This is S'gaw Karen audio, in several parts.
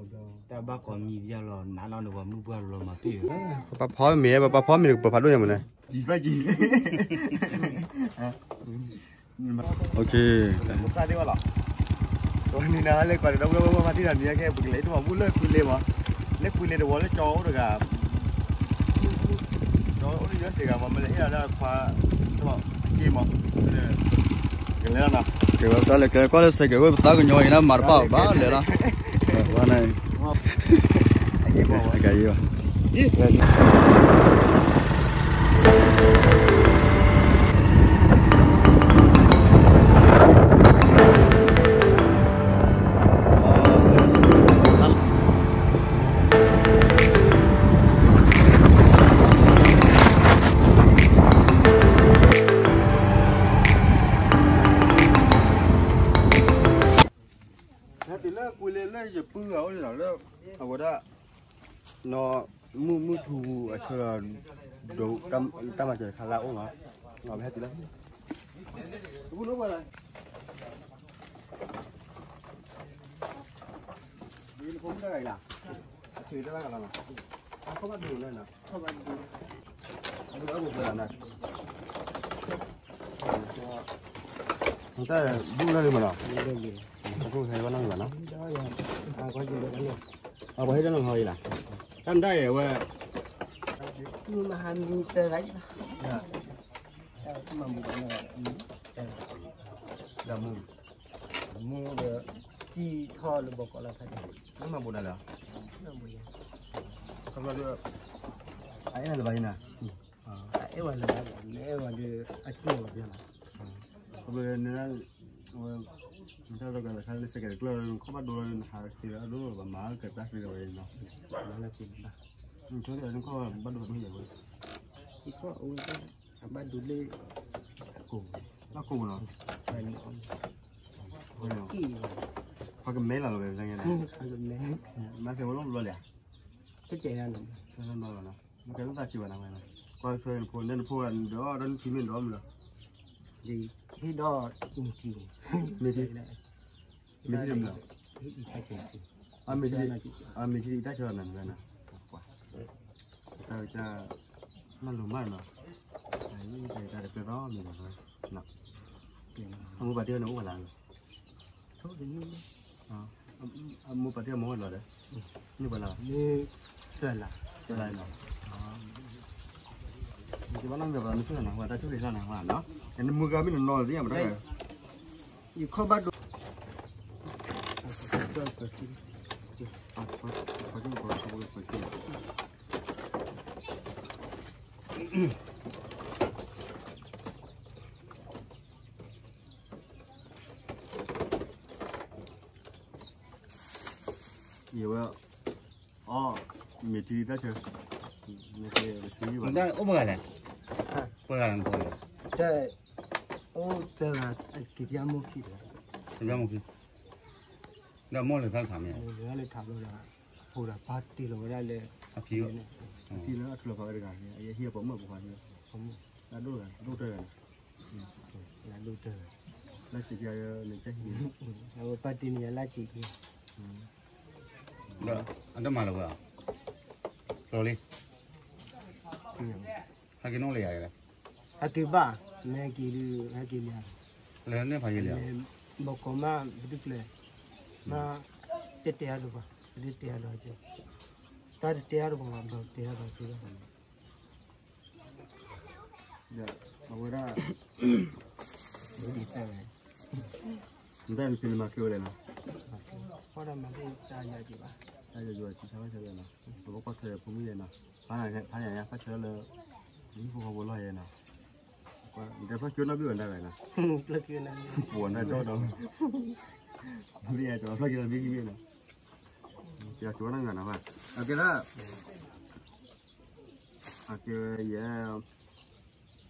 တၢ်ဘၣ်ကိးမံၤပျၢ်လီၤ နးနီၢ်န့ၣ် ပှၤမုၢ်ပှၢ်လီၤမၤပ့ၢ်, ပပာ်ဖီမ့ၤ ပပာ်ဖီမ့ၤ ပပာ်ဖးဒိၣ်ညါမ့ၢ်န့ၣ်, တၢ်ဘၣ်ကိးမံၤပျၢ်လီၤ နးနီၢ်န့ၣ် ပှၤမုၢ်ပှၢ်လီၤမၤပ့ၢ်, နၤလၢကွၢ်ဒီး ဝဲဝဲဝဲ မၤသံတၢ်နံၤခဲ ပကလဲၤတမၤဘူၣ်လၢကွံလ့မး, လၢကွံလ့တဝီလၢကၠီအိၣ်တဂၤ, ကၠီအိၣ်လၢယွၤစ့ၢ်ဂၤမး မ့ၢ်လဲၤဟ့ၣ်လီၤလၢခွါ, တမၤအက့မး, ကလဲၤလီၤနီၤ, ကလဲၤလီၤ ကွၢ်လၢစဲးကဲးဝဲပသးကညီၤအံၤ နမၤတဘၣ်ဘၣ်လဲၤလီၤ, ဝဲန့ၣ်, အကယံၤဘၣ် ဟဲတုၤလၢကွံလ့လၢ ယပုၢ်ဂၤအိၣ်န့ၣ်လီၤလၢ အဝဲဒၣ် နီၢ်မုၢ်မုၢ်ထူအဆၢဒီး ဒိးတၢ်မၤစၢၤတခါလၢအအိၣ်လီၤ, ပဟဲတုၤလၢ တပူၤလၢပှၤလၢ ဒ်နဖိမုၣ်တဂၤအံၤလီၤ, အဆၢတၢ်လၢကလီၤနီၤ, အခီၣ်ဘၣ်ဒိလၢနီၤ, အဒိအဘိဘၣ်လီၤနီၤ, တၢ်ဒူၣ်လၢလံမးနီၤ, တၢ်ဒူၣ်ဟဲဘၣ်နီၤလံမးနီၤ, အပှၤဟဲတၢ်နီၤဟီအံၤလီၤ, တၢ်မတၤအံၤအဝဲ မုၢ်မဟါမံတဂၤအံၤဘၣ်, မုၢ်ဒီး စံၣ်ထီၣ်လၢဘီကီးလၢဖးဒိၣ်, မ့ၢ်မၤဘူးဒၣ်လဲၣ်, မၤဘူးယၤ, ခီဖျိဒီး အအဲၣ်လၢၤဘၣ်ယၤနီၤ, အအဲၣ်ဝဲလၢၤဘၣ်, နအဲၣ်ဝဲဒီး အစံၣ်လီၤဘၣ်ယၤနီၤ, ခီဖျိန့ၣ် ဝဲ နတၢ်လီၢ်ကလၢခါလၢစဲးကဲးတကျၢၢ် ခီၣ်ဘၣ်ဒိလီၤ နဟးက့ၤလၢအဒိလီၤ ဘၣ်မၤကတၢ်ဖံးလီၤဝဲနီၤ, နခီၣ်ဘၣ်ဒိဘၣ်ဒိယၤဝဲ, ဘၣ်ဒိလၢ အကိးနီၤ, ပှၤကမဲလီၤလီၤဝဲ, မၤစၢၤဝဲလီၤဘျီလံ, ကဲလီၤနီၤ, မ့ၢ်ကဲလီၤသးဆံးဘၣ်နၤဝဲနီၤ, ကွၢ်ထွဲနဖိ နဖိဒီး ဒီးနထံမ့ၢ်ဒီးမ့ၢ်လီၤ, ဒ်ဟ့ၣ်ဒီးမထံ, မ့ၢ်ထံ, မ့ၢ်ထံ, မ့ၢ်ထံဒ်အံၤတၢ်ဆၢနီၤ, တၢ်က နလိၤမးနီၤ, တၢ်တကျၢၤထီၣ်မ့ၢ်နီၤ, အမိၢ်ပၢ်တ့ၢ်န့ၣ်အိၣ်ဝဲလၢ်, အမိၢ်ပၢ်တ့ၢ်မ့ၢ်ဝဲလီၤဒီး, န့ၣ်ပှၤလၢ်, တလၢ်နီၤ, ကဘၣ်နီၢ်မ့ၢ်ပှၤမ့ၢ်ဆိၣ်နၤဟါ တၢ်ဆိၣ်ဂ့ၤလၢနၤဟါနီၤ, နမုၢ်ဂၤမ့ၢ်နနီၤသ့ၣ်ညါမတၤ, ယခီၣ်ဘၣ်ဒိ ယဝဲ, အီ, မ့ၢ်ထံဒ်တၢ်ဆၢ, အိၣ်ပှဲၤဂၤလဲၣ်, ပှဲၤဂၤလဲၣ်နဖိလဲၣ်, တၢ်, အိၣ်တဂၤ, က့ၤပျၢ်မိၢ်ခံတဂၤ, က့ၤပျၢ်မိၢ်ခံ, ဒီးမိၢ်လဲၤထါမ့ၢ်, မိၢ်လဲၤထါဘျီဒီး, ဖိဒီးပၢ်တ့ၢ်လီၤဝဲဒၣ်လၢ, အဖံ, အဖံလၢအထူလီၤဖးဝဲတဂၤ, အဟံၣ်အပိာ်မုၣ်အဖိခွါ, တၢ်ဒိၣ်တဂၤ, ဒိၣ်တဂၤန့ၣ်, လၢဆံးခံဂၤန့ၣ်, အဝဲပၢ်တ့ၢ်န့ၢ်ယၤလၢဆံးခံဂၤ, ဒီးအတမၤလၢၤဝဲ, ကျိၤလံ, ဟဲက့ၤနီၣ်လၢယၤ, ဟဲက့ၤဘၣ်, မ့ၢ်ဟဲက့ၤဒုး ဟဲက့ၤလံ, လဲၤန့ၢ်ဖးယံာ်လံ, ဘီကီးမး ပဒုးကျဲ, မး, တဲတဲအါဒိၣ်ဘၣ်, ပဒုးတဲအါဒိၣ်, တၢ်တတဲအါဒိၣ်ဘၣ်, ဘၣ်တဲအါဒိၣ်သ့ဘၣ်, အဝဲဒၣ်, နတၢ်နဖံးနမၤက့ၤဝဲလဲၣ်နီၤ, တၢ်ယိၤယိၤဆံဆါဘၣ်ဆၢလဲၣ်နီၤ, အဝဲကွၢ်ထွဲဖိမုၣ်လဲၣ်နီၤ, ဖးညါ ဖးညါ ကွၢ်ထွဲလၢ, မုၢ်ဖိဃီဖိလီၢ်ယဲနီၤ, နတဲဖျီၣ်ကၠိနီၣ်ဘံၣ်ဝဲဒၣ်ဝဲနီၤ, ပှၤနီၣ်ကၠိဒီး, မ့ၢ်ယဲကၠီဖျီၣ်ကၠိနီၣ်ဘံၣ်ဘံၣ်နီၤ, ကၠီဝဲနီၣ်ဂၤနီၤဘၣ်, အကဲဒၣ် အကဲယဲ,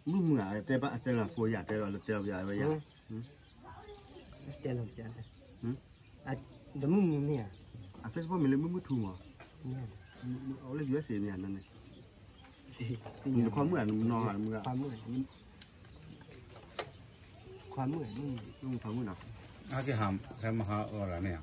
မုၢ်မုၢ်ဧါ တဲဘၣ်အတဲလီၤဖိယၤ တဲလီၤလၢတဲလီၤပယၤဝဲယၤ, တဲလီၤပယၤ, ဒီးမုၢ်မုၢ်မ့ၢ်ဧါ, အ Facebook မ့ၢ်လၢမုၢ်မုၢ်ထူမး, အအိၣ်လၢ ယူအက်စ်အေ မ့ၢ်ဧါန့ၣ်, နခွါမုၣ်ဧါ နနီၢ်ဧါ နမုၢ်ဧါ, ခွါမုၣ်, ခွါမုၣ်နီၤ, ဟဲက့ၤဟး ဟဲမဟါအီၤလၢန့ၣ်ဧ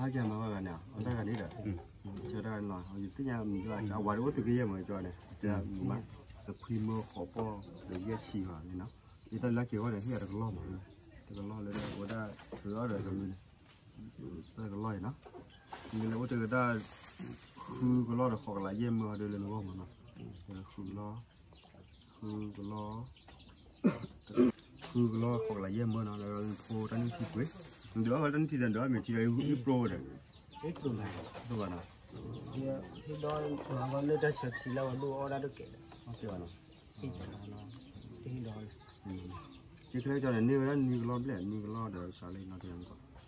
ါ, ဟဲက့ၤမၤဝဲဂၤန့ၣ် အတၢ်ဂၤန့ၣ်ဒီး ဆၢတၢ်ဂၤန့ၣ်လီၤ ယသ့ၣ်ညါမံၤလၢအဝၤဒီးအိၣ်သုးကယဲၢ်မ့ၢ်ကၠီန့ၣ် မ့ၢ်တဖှံမၢဃိးပီၢ်ဒီးယဲၢ်ဆံဂၤန့ၣ်နီၤ ယတၢ်လၢက့ၤဝဲန့ၣ် ဟ့ၣ်ယၤတကလီၢ်မး တကလီၢ်လၢအဝဲဒၣ်ထုးအီၤဒီးကမံၤန့ၣ် တၢ်ကလီၢ်အံၤနီၤ မ့ၢ်လၢအိၣ်တ့ၢ်ဝဲဒၣ် ဃုကလီၢ်ဒီးဃိးကလးယဲၢ်မၢဟီဒ်လၢနဂီၢ်မးနီၤ ဃုကလီၢ် ဃုကလီၢ် ဃုကလီၢ်ဃိးကလးယဲၢ်မၢနီၤ ဒီးဖိတၢ်နုၢ်ထံကွံာ် ဒုးအီၣ်ဝဲတၢ်နုၢ်ထံဒီး ဒုးအီၣ်မ့ၢ်ထံဒီးအံၤအံၣ်ပျိဝဲဒီး ဟ့ၣ်ပျိဘၣ်နီၤ ဟ့ၣ်ဒီး လၢတၢ်ဆၢထံလၢဝဲဒိၣ်အီၣ်ဒၣ်တကဲးဒီး ဟ့ၣ်ဘၣ်နီၤ ဟ့ၣ်ဒီး ကဲခဲလၢာ်ကၠီန့ၣ် န့ၢ်ဝဲဒၣ်နွံကလီၢ်ဘျဲၣ် နွံကလီၢ်ဒီးစးလၢနီၤတမံၤကီး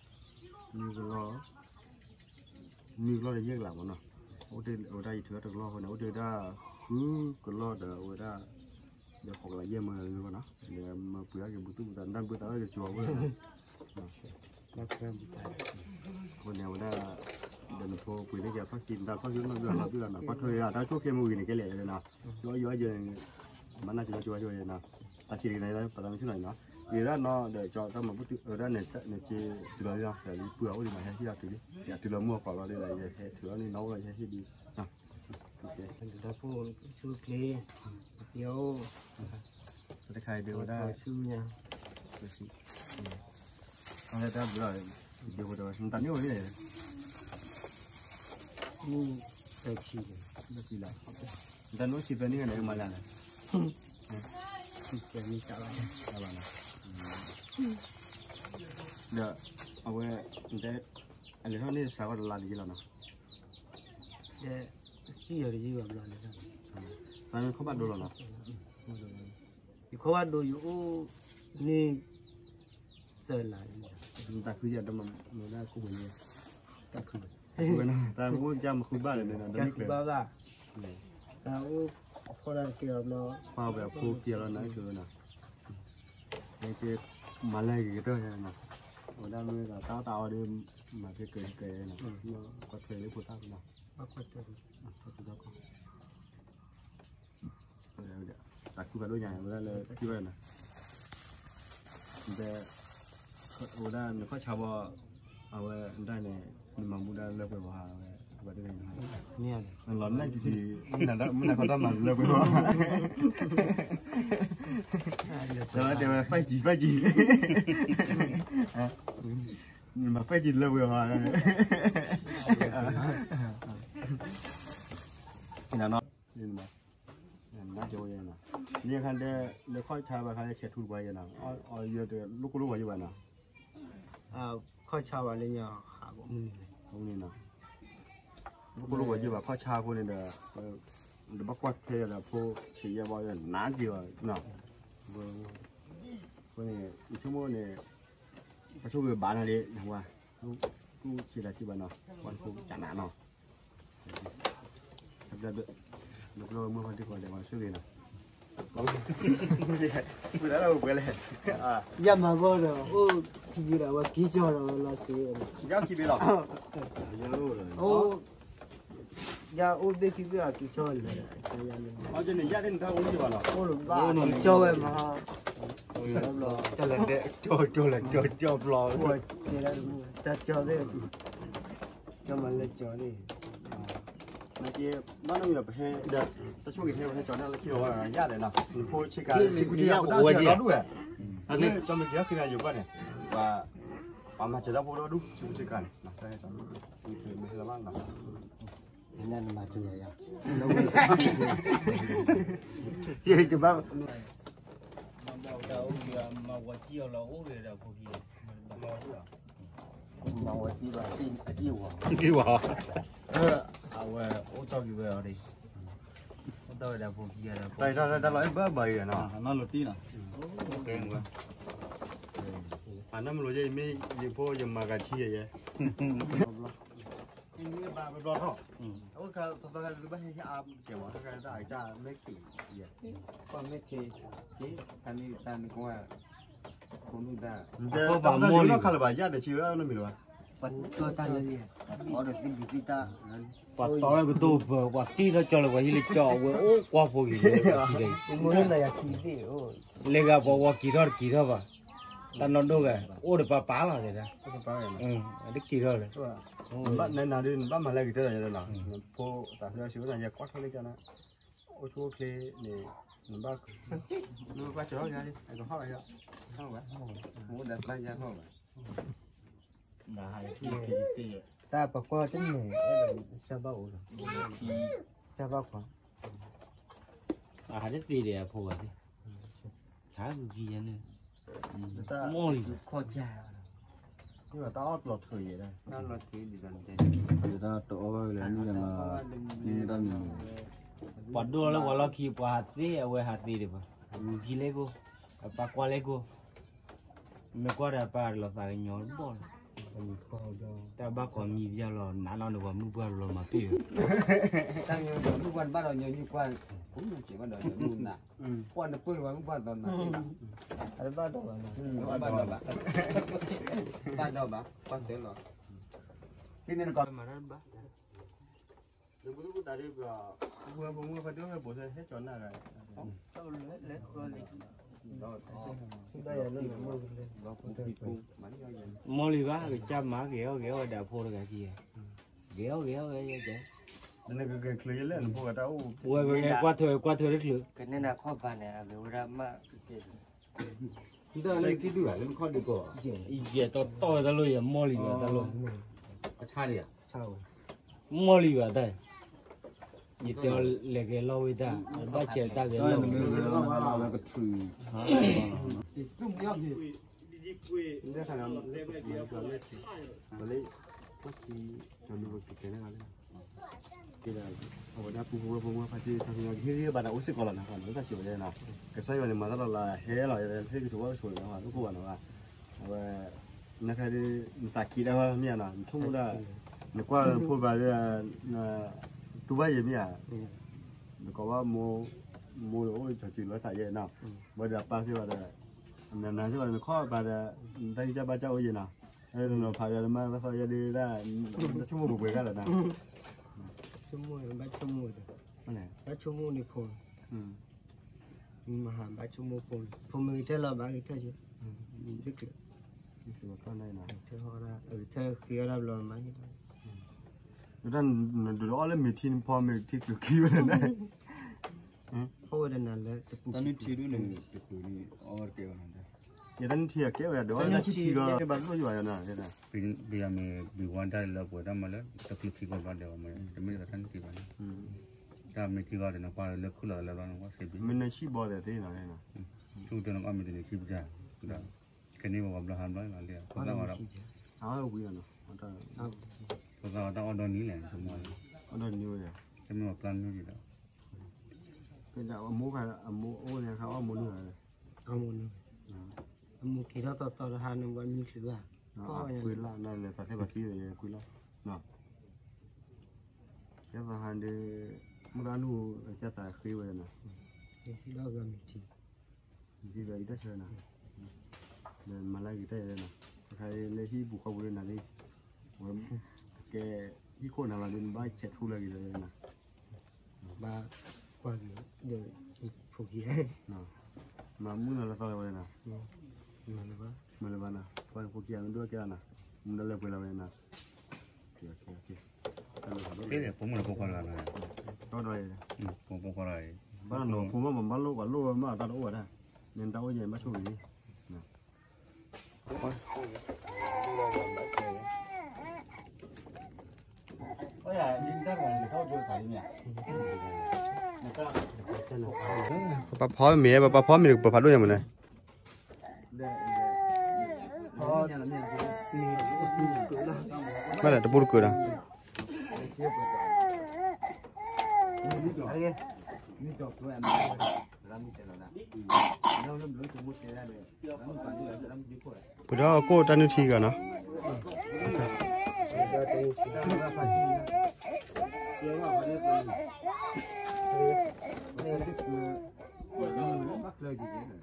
နွံကလီၢ် နွံကလီၢ်ဒီးယဲၢ်ကလးမးနီၤ အိၣ်တ့ၢ်ဝဲဒၣ်ယထုးထီၣ်တကလီၢ်အဃိန့ၣ် အိၣ်တ့ၢ်ဝဲဒၣ် ဃုကလီၢ်ဒီးအဝဲဒၣ် ဒီးဃိးကလးယဲၢ်မၢလၢနဂီၢ်နီၤ ဒီးမၢပှ့ၤအက့ၤဘူးသူၣ်ဘူးသး နတၢ်ဘုသးလၢကကၠီဝဲ အဃိန့ၣ် အဝဲဒၣ် ဒီးနဖိပှ့ၤန့ၢ်က့ၤအဖီၣ်ခံ နတၢ်ဖီၣ်ခံနီၢ်ဘုလီၤနီၤ ဘုလီၤနီၤ ပှၤထွဲအတၢ်ဆိၣ်ခဲမုၢ်ဂ့ၤန့ၣ် ကဲလဲၣ်နီၤ ယီယီယီ မၤနၢ်ကၠီကၠီကၠီနီၤ တၢ်ဆံးတက့ၤန့ၣ် ပသးမ့ၢ်ဆူၣ်နီၤနီၤ ယဒၣ်နီၤဒီးကၠီတၢ်မၤဘူၣ်တုၤ အဝဲဒၣ်န့ၣ် နစ့တုၤလီၤလံနီၤ ဒီးလံပုၢ်အအိၣ်ဒံးနီၤ ဟဲဟံၣ်လီၤတုၤလံ ယတုၤလီၤမုၢ်အီၣ်ကီးလီၤဒ်ဒီး ယဟဲထုးလီၤန့ၣ်နီၤ အိၣ်လီၤ ယဟဲဟံၣ်ဒံး တၢ်ဖိဆူၣ်ချ့ ယအိၣ် တခါဒုးဝဲဒၣ် ဆူညါ ပစံး အဝဲတၢ်ဘျီ ဒုးဝဲဒၣ် နတၢ်န့ၢ်ဝဲန့ၣ် မုၢ်တဆံ တဆံလီၤ နတၢ်န့ၢ်ဆံဖဲန့ၣ်ဂၤန့ၣ် မၤလၢ်လၢ် ဆံဖဲန့ၣ်တၢ်ဘၣ် တၢ်ဘၣ်နီၤ ဒီး အဝဲ နတဲ အလဲၤထီၣ်န့ၣ်စးဝဲတလါတယံာ်လီၤနီၤ တဲ စံၣ်ယီၤတယံာ်ဘၣ်ဘျီန့ၣ် တၢ်န့ၣ်ခီၣ်ဘၣ်ဒိလီၤနီၤ ယခီၣ်ဘၣ်ဒိယအိၣ်န့ၣ် သၢလါလံ တၢ်ခုယၤတမၤမၤဒၣ်ခိၣ်ပူၤန့ၣ် တၢ်ခု တၢ်အိၣ်ကၢ်မၤဃုဘၣ်လၢန့ၣ်နီၤ တၢ်ခုဘၣ်ဘၣ် တၢ်အိၣ်ဖီၣ်တၢ်တကဲအီၤဘျီ ခွါဝဲအဖိခံဂၤလီၤနၤကၠိဝဲနီၤ ကဲ မၤလၢဂ့ၤကတၢၢ်နီၤ အဝဲဒၣ်မ့ၢ်တၢ်တၢ်အီၣ်ဒီး မၤကဲကဲကဲနီၤ ကွၢ်ထွဲလၢဖိသၣ်နီၤ တၢ်ခုကဒိၣ်ညါ အဝဲဒၣ်လၢခံဘၣ်နီၤ ဝဲဒၣ်နခီၣ်ဆါဘီ အဝဲဒၣ်န့ၣ် နမၤဘူၣ်ဒၣ်လၢပှဲၤဘၣ်ဝဲ ဝဲဒၣ်န့ၣ် လီၤနၢ်ကံၤကံၤ မ့ၢ်နခီၣ်တၢ်မၤဘူၣ်လၢပှဲၤဘၣ် ဒီးတဲဝဲ five G five G နမၤ five G လၢပှဲၤဘၣ် နီၤ နခါဒဲး လၢခီၣ်ဆါဘၣ်ခါလၢဆဲးထူတပှၤယဲနီၤ အီၣ်ယဲတလိၣ်ကိၢ်လိၣ်ဝဲယဲဘၣ်နီၤ ခီၣ်ဆါဘၣ်လၢညါ ဟးဂီၤမုၢ်နံၤ လိၣ်ကိၢ်လိၣ်ဝဲယဲဘၣ်ခီၣ်ဆါအဃိန့ၣ်ဒီး တဘၣ်ကွၢ်ထွဲဒီးဖိဆံးယဲဘၣ်နါက့ၤဘၣ်နီၤ အဃိန့ၣ် ယဆိကမိၣ်န့ၣ် ပဆိကမိၣ်ဘၣ်နၤလံ နဝၤ ကူၣ်ဆံးတၢ်ဆံးဘၣ်နီၤ ပှၤတဖိကနၣ်နီၤ ဘျီမုၢ်ဟီဒ်ကီးဒီး ပှၤဆိၣ်ဂ့ၤနီၤ ပှၤလဲၣ် ယမၤဘီဒီး အိၣ်ခံဘ့ၣ်ဒီး ဝဲက့ၤကၠီဒီးဝဲလီၤစ့ၢ် ယခံဘ့ၣ်လီၤ အိၣ် ယအိၣ်ဘ့ၣ်ခံဘ့ၣ်အက့ၤကၠီလဲၣ် အန့ၣ် ယသ့ၣ်နတၢ်အိၣ်ကဘၣ်လီၤ အိၣ်လၢဘၣ်ကၠီဝဲမး တၢ်လဲၤတဲ ကၠီကၠီလဲၤကၠီကၠီဘျီ တၢ်ကၠီသ့ၣ် ကၠီမၤလၢကၠီသ့ၣ် နက့ ဘၣ်နမံၤဒီးပဟဲ တၢ်ဆိၣ်ဂ့ၤဟဲဝဲဟဲကၠီတၢ်လၢခံဒီးဝဲ ယၤလဲၣ်နီၤ နဖိဆ့ကၤ ဆ့ကူဆ့ကၤ ပတၢ်ဆ့ကၤဒီဒူၣ်ဝဲ အန့ၣ် ကၠီမ့ၢ်က့ၤဟဲဃ့နၤယိၤကီၢ်န့ၣ် ပှၤမၤစၢၤတၢ်ဖိဒီဒူၣ် ဆ့ကူဆ့ကၤန့ၣ် တၢ်ဟဲကၠီ မ့ၢ်ဟဲလီၤဘၣ်နီၤ နမၤစၢၤယၤ ယကဘၣ် မၤဝဲကံအီၤလီၤအိၣ်ဂ့ၤဒီးဖိခံ မၤဝဲကံဘၣ်အကံဝီ ကံဝီ အဝဲအိၣ်တီၢ်က့ၤဝဲအီၤဒံး အိၣ်တီၢ်ဝဲဒီးဖိခံဒီး တၢ်တၢ်လီၤအဲၣ်ဘၣ်ဘၣ်အံၤနီၤ နီၢ်လိၤတံၢ်နီၤ အနီၢ်မလိၤယဲ ယမ့ၢ်ယဖိယမၤဂၤထံယဲ မ့ၢ်ဘၣ်ဘျီထီၣ် အဝဲခါသီသီခါလၢဘၣ်ဟဲဟဲအါကဲဝဲ ခါခါတၢ်အကစၢ်မဲၢ်ခ့ ပှၤမဲၢ်ခ့ ခါန့ၣ်တၢ်န့ၣ်ကဝဲ ခိၣ်နူာ်တၢ် ပှၤမၤမီၢ်လံခါလၢဘၣ် ယၣ်ဒီးဆံးဝဲနီတမံၤလၢၤဘၣ် ပှၤတီတၢ်လၢ ပှၤတီဝဲကတိၢ်ပၢ ပှၤတ့ထီၣ်ကၠီလၢပှၤဟံးလၢကၠီ အဝဲအိၣ်ကွၢ်ဖိဂ့ၤ လဲၤဂၤပှၤဝီက့ၤထီၣ်တက့ၤထီၣ်ဘၣ် တၢ်နီၢ်ဒိၣ်ဂၤ အိၣ်ဒီးပၢ်ပၢ်လီၤတဲဒၣ်, အတက့ၤထီၣ်လၢ, နဘၣ်မၤလၢကတၢၢ်လီၤယဲလီၤ, နဖိသးဆၢဆၢနၤယဲကွၢ်ထွဲလၢကၠီနၤ, အိၣ်ဆူၣ်အိၣ်ချ့န့ၣ်, နဘၣ်, နဘၣ်ကၠီယၤလံ အကဟီၣ်ယၤ, ဟီၣ်ဘၣ်, မူဒါပျၢ်ယၤဟီၣ်ဘၣ်, တၢ်ပကွၢ်တန့ၢ်, ကၢ်ဘၣ်အိၣ်လီၤ, ကၢ်ဘၣ်ခွါ, အဟးတသ့ဒီးအဖိဘၣ်သ့ၣ်, ဟးဂုာ်ကံယၤန့ၣ်, မ့ၢ်လံ, တၢ်အီၣ်ကျီၤထွဲယဲဒၣ်, တၢ်တအီၣ်ဘၣ်လၢမုၢ်ယၤလီၤ, မ့ၢ်တၢ်မံၤ, ပှၤဒိၣ်လၢပှၤလီၢ်ခံ ပှၤဟးသ့ အဝဲဟးသ့ဒံးဘၣ်, ဂုာ်ကံလဲၣ်ကိၣ်, အပၢ်ကွၢ်လဲၣ်ကိၣ်, မ့ၢ်ကွၢ်ဒီးအပၢ်လီၤသးကညီတဘီၣ်လီၤ, တၢ်ဘၣ်ကိးမံၤပျၢ်လီၤ နးနီၢ်န့ၣ် ပှၤမုၢ်ပှၢ်လီၤမၤပ့ၢ်, တၢ်မုၢ်ပှၢ်ဘၣ်ဒီးညီနုၢ်ကွၢ်, ပှၤနပၢၢ်လီၤမုၢ်နး, ပှၤနပၢၢ်လီၤမုၢ်ပှၢ်သီနး, အဘၣ်ဒီးဘၣ်, ဘၣ်ဒီးဘၣ်, ဘၣ်ဒီးဘၣ်, ကွၢ်တၢ်လီၤ, မၤတၢ်တဘၣ် မီၢ်လံၤဘၣ် ကစၢ်မၤက့ၤအီၣ်က့ၤအီၣ်ဝဲဒၣ်အဖိတဂၤခံဂၤ, က့ၤအီၣ်က့ၤအီၣ်ဝဲဒၣ်အဖိတဂၤခံဂၤ, က့ၤအီၣ်က့ၤအီၣ်ဝဲ, ဝဲကွၢ်ထွဲကွၢ်ထွဲတချုး, ကနဲနၤခီၣ်ဘၣ်န့ၣ် အဂ့ၤဝဲဒၣ်မး, ယဲတီတီဝဲတၢ်လိၣ်ယမီၢ်လံၤဘၣ်တၢ်လိၣ်, မီၢ်လံၤဘၣ်တၢ်, ယတဲအီၤလဲၤဂဲၤလီၢ်ဝဲတၢ်, ဘၣ်ဆဲးတၢ်ဂဲၤလီၢ်ဝဲ, အဝဲဒၣ်ပူဖိဝဲဖိမုၣ်ဖါတံၢ် ဟ့ၣ်ဂံၢ်ဘၣ်နၤအိၣ်စ့ၢ်ကီးလီၤနၤ, လၢတၢ်စံးဝဲဒၣ်နီၤ, ကစၢ်ယွၤန့ၣ် မၤတၢ်လီၤလးဟဲလီၤ ဟဲလၢဟ့ၣ်က့ၤထီၣ်ဝဲကဆိးန့ၣ် အဝဲ, နခါဒ်, နသးက့ၤဒၣ်ဝဲမ့ၢ်ဧါနီၤ နဆိကမိၣ်ဒၣ်, နကွၢ်ဖိဘၣ်ဒၣ်, တူၢ်ဘၣ်ယဲမ့ၢ်ဧါ, နကိးဘၣ်မိၢ်, မိၢ်ဒီးအိၣ်ကၠီၤစုၤလီၤသးယဲနီၤ, ဘၣ်ဒီးအပၢ်စ့ၢ်ကီးဒီး, နနၤစ့ၢ်ကီးဒီးနခီၣ်ပၢ်ဒီး, နတၢ်ဂံၢ်စၢ်ဘါစၢ်အိၣ်ယဲနီၤ, နဖးယၤလၢမါသီယဲဒၣ်, တၢ်ဆိကမိၣ်ပှဲၤပှဲၤတၢ်လီၤနီၤ, ဆိကမိၣ်ဘၣ်ဆိကမိၣ်, ဘၣ်ဆိကမိၣ်န့ၣ်ဖိ မဟါဘၣ်ဆိကမိၣ်ဖိ, ဖိမ့ၢ်ဂ့ၤထဲလီၤဘၣ်ဂ့ၤထဲ, ထဲဃ့အီၣ်ဒၣ်ဘျီမၤ, တၢ်နဒုးအီၣ်လၢမ့ၤထံနဖီမ့ၤထံကျုးခံဝဲန့ၣ်, အီၣ်ဝဲဒၣ်နၤလၢတပူၤ, တၢ်နုၢ်ထံဒုန့ၣ်, တပူၤန့ၣ်အီၣ်ဝဲတကဲဘၣ်, ယတၢ်နုၢ်ထံအကဲဝဲဒၣ်ဒီးအီၣ်လၢထံထံဒီးဘၣ်ဒိၣ်ယွၤယၤနီၤ, ပယီၤမ့ၢ်ဘံၣ်ဝါတၢ်လၢပှဲၤတၢ်မၤလၢတၢ်ချူထံကီၢ်ဘျီဒဲးဘၣ်မ့ၢ် တမ့ၢ်လၢတၢ်နုၢ်ထံဘၣ်န့ၣ်, တၢ်မ့ၢ်ထံဂီၤဒီးနကွၢ်လၢခုၣ်လီၤလၢဘျီနကွၢ်စ့ဘ့ၣ်, မ့ၢ်နဆံၣ်ဘီသဲးသ့နီၤ, ဆူတၢ်နကွၢ်မ့ၢ်တန့ၣ်ထံပတၢ်, ကန့ၢ်ဝဲဘျီဟးဘျီလီၤလံ, ဖိသၣ်ဝဲဒီး, ဖိသၣ်ဝဲတၢ်အီၣ်ဒီနံၤလဲၣ်, တမ့ၢ်ဝဲပျၢ်နုၢ်ဒံးဒီး, အမိၢ်အိၣ်န့ၣ် အမိၢ်နုၢ်, အမိၢ်က့ၤထီၣ်သီသီတဟါန့ၣ် ပှၤမံချုးဘၣ်, ကွ့လၢ်န့ၣ် သးသ့ဘၣ်သံကွ့လၢ်, ကဲသးဟါဒီး, မုၢ်ဂၤနုၢ်, ကဲသးဃ့ဝဲနီၤ, ဟံၣ်ဒီးဂၤမ့ၢ်ထံ, ဟံၣ်ဒီးအံၤတၢ်ဆၢနီၤ, မၤလၢဂ့ၤတၢ်ယဲနီၤ, တခါလၢဟံၣ်ပူၤဃီပူၤလၢနၤလံ, ဝဲ, ကဲ, ဟံၣ်ခိၣ်နၤလီၤဒ်နဘၣ်ဆဲးထူလၢဂ့ၤလီၤနီၤ, ဘၣ်ကွၢ်က့ၤ, ဒီး, ဖိခံ, မၤမုၢ်နီၤလၢသီလၢဝဲနီၤ, မၤလၢၤဘၣ်နီၤ, ပှၤဖိခံဂၤမ့ၢ်ဒိၣ်ကဲနီၤ, မ့ၢ်ဒၣ်လၢပှဲၤလီၤဝဲနီၤ, ဖိမုၣ်ဖိခွါတဂၤ, ဘၣ်နီၤဖိမ့ၢ်ဘၣ်လိၣ်ပှၤလိၣ်ဝဲမ့ၢ်တၢ်တအိၣ်ဝဲဒၣ်, မ့ၢ်တၢ်အိၣ်ယဲၢ်ဘၣ်ဆိၣ်ဂ့ၤ, ပပာ်ဖီမ့ၤ ပပာ်ဖီမ့ၤ ပဖးဒိၣ်ညါမ့ၢ်လဲၣ်, ဘၣ်လဲၣ် တပူတကုာ်ဒီး, ပဒီးကိၣ်တၢ်နုၢ်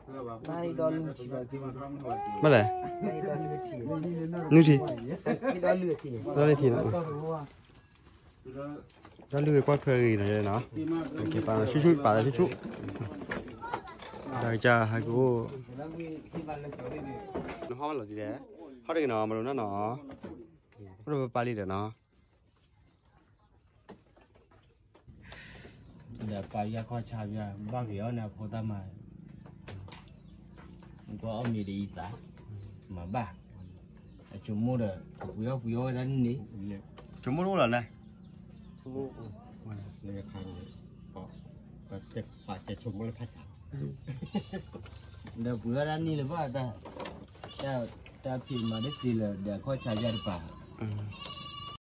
ထံဂၤနီၤ, ဘၣ်လဲၣ်, နုၢ်ထံ, ဒီးနုၢ်ထံနီၤ, ဒီးလုၢ်ဂ့ၤကွၢ်ထွဲဂ့ၤနီၤ, ပာ်ဆူၣ်ဆူၣ် ပာ်ဆူၣ်ဆူၣ် တၢ်ကစၢ်ဟဲကအိၣ်, နဟီၣ်လီၤဒ်လဲၣ်, ဟီၣ်တဂ့ၤနီၤ မလိနၢ်နီၤ, အိၣ်ဒီးပပၢ်လံဒီးနီၤ. ဒီးပာ်ယၤခီၣ်ဆါယၤ ဘၣ်က့ၤအီၣ်န့ၣ်အဖိသၣ်မၤ, ကွၢ်အီၣ်မ့ၤဒီးအံသး, မၤဘၣ်, အဆိကမိၣ်ဒီး ကပှ့ၤအီၣ်ပှ့ၤအီၣ်ဝဲဒၣ်န့ၣ်, ဆိကမိၣ်တအိၣ်လီၤန့ၣ်, ပှၤတဲဆိကမိၣ်လၢခါဆါ, ဒီးပှ့ၤအီၣ်ဒၣ်န့ၣ်လၢၤဘၣ်တၢ်, တၢ်ဖံးမၤတသ့လၢၤဒီးခီၣ်ဆါယၤတပၤ,